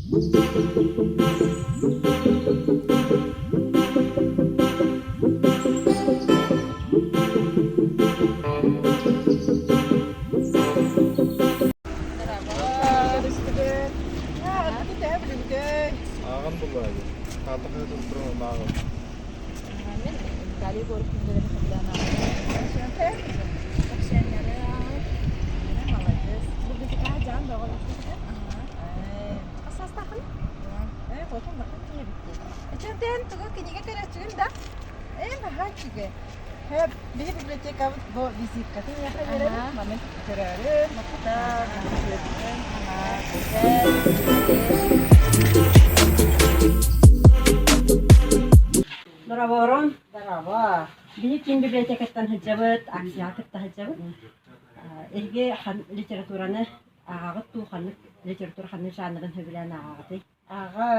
Ааҕан буллаайы. Хаата хаһыатын туран ааҕын. Мен Виталий Егоров кинигэлэрин сөбүлээн ааҕабын. Кэпсээннэри ааҕабын. Молодец. Библиотекаҕа дьаан бөҕө олохтоохтор. Хас саастааххын? Ээ, хотун бахан киһи эбит. Эчэнтэн тугу кинигэ көрөөччүгүн да? Ээ, наһаа үчүгэй. Һэ, биһи библиотекабыт бу визиткатын миэхэ биэрэбит. Маны көрөөрүн, махтал, көрүөн. Дорооборун. Дорообо. Биһи киин библиотекаттан сылдьабыт, акцияҕа кытта сылдьабыт. Эһиги литератураны ааҕаҕыт дуу, ханнык литература ханнык жанрын сөбүлээн ааҕаҕытый? Ааҕа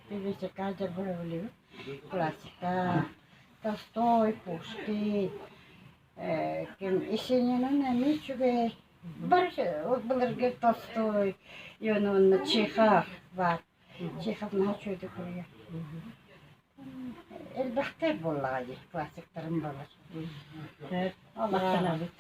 библиотека дьарбылабылыбыт классика, Толстой, Пушкин, ким Есенинин эмиэ үчүгэй. Бары былыргы Толстой, уонна Чехов баар. Чехов наһаа үчүгэйдик суруйар. Элбэхтэр буоллаҕа дии, классиктарым балар. Махтанабыт.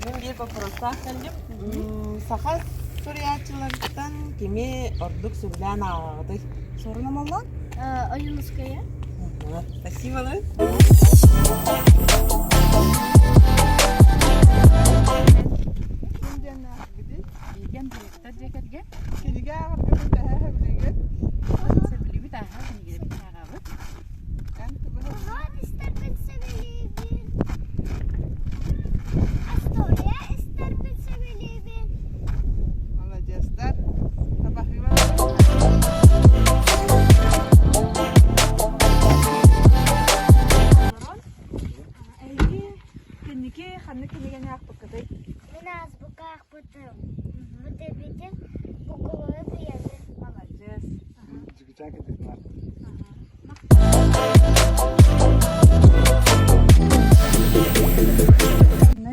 Мин биир боппуруостаах кэллим. Саха суруйааччыларыттан кими ордук сөбүлээн ааҕаҕытый? Сорунамаллан? Ойуунускайа. Спасибо. Ким диэн ааҕыгытый? Бииргэм Бириктар дьиэ кэргэн. Кинигэ ааҕаргытын төһө сөбүлүүгүт? Сөбүлүүбүт ааҕа кинигэлэрбит ааҕабыт. Эн тугу Хоһоон истэрбин сөбүлүүбүн. История истэрбин сөбүлүүбүн. Маладьыастар. Табаһыыба. Эһиги кэнники ханнык кинигэни аахпыккытый? Мин азбука аахпытым. Бүтэрбитим буквалары кыйабын. Маладьыас.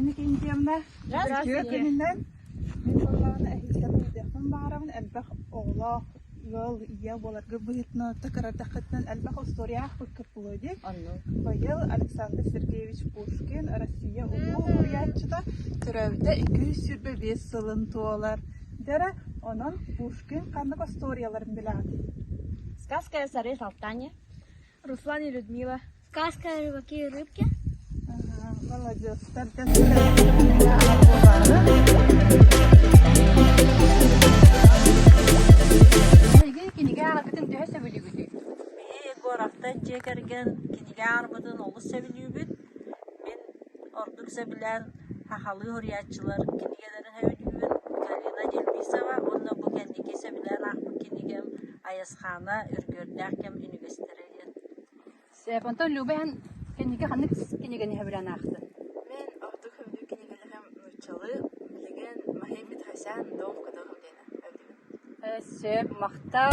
Никитьевна, үтүө күнүнэн. Мин буоллаҕына эһиэхэ ыйытыахпын баҕарабын элбэх оҕолоох ыал ийэ буоларга быһыытынан кыратаххытынан элбэх устуоруйа аахпыккыт буолуо дии. Быйыл Александр Сергеевич Пушкин Россия улуу уһуйааччыта төрөөбүтэ 225 сылын туолар. Дьэ онон Пушкин ханнык остуоруйаларын билэҕитий? Сказка о царе Салтане. Руслан и Людмила. Сказка о рыбаке и рыбке. Ага, молодецтар. Эһиги кинигэ ааҕаргытын төһө сөбүлүүгүтүй? Биһи Егоровтан дьиэ кэргэн кинигэ ааҕарбытын олус сөбүлүүбүт. Мин ордук сөбүлээн сахалыы суруйааччылар кинигэлэрин сөбүлүүбүн. Галина Дельбисова уонна бу кэнники сөбүлээн аахпыт кинигэм Айысхаана Үргүөрдээх кэм үнүгэстэрэ диэн. Сөп, онтон Люба эн кэнники ханнык кинигэни сөбүлээн аахтын? Мин ордук сөбүлүүр кинигэлэрим нууччалыы, билигин Махей Петросян «Дом, в котором» диэни өйдүүбүн. Сөп, махтал.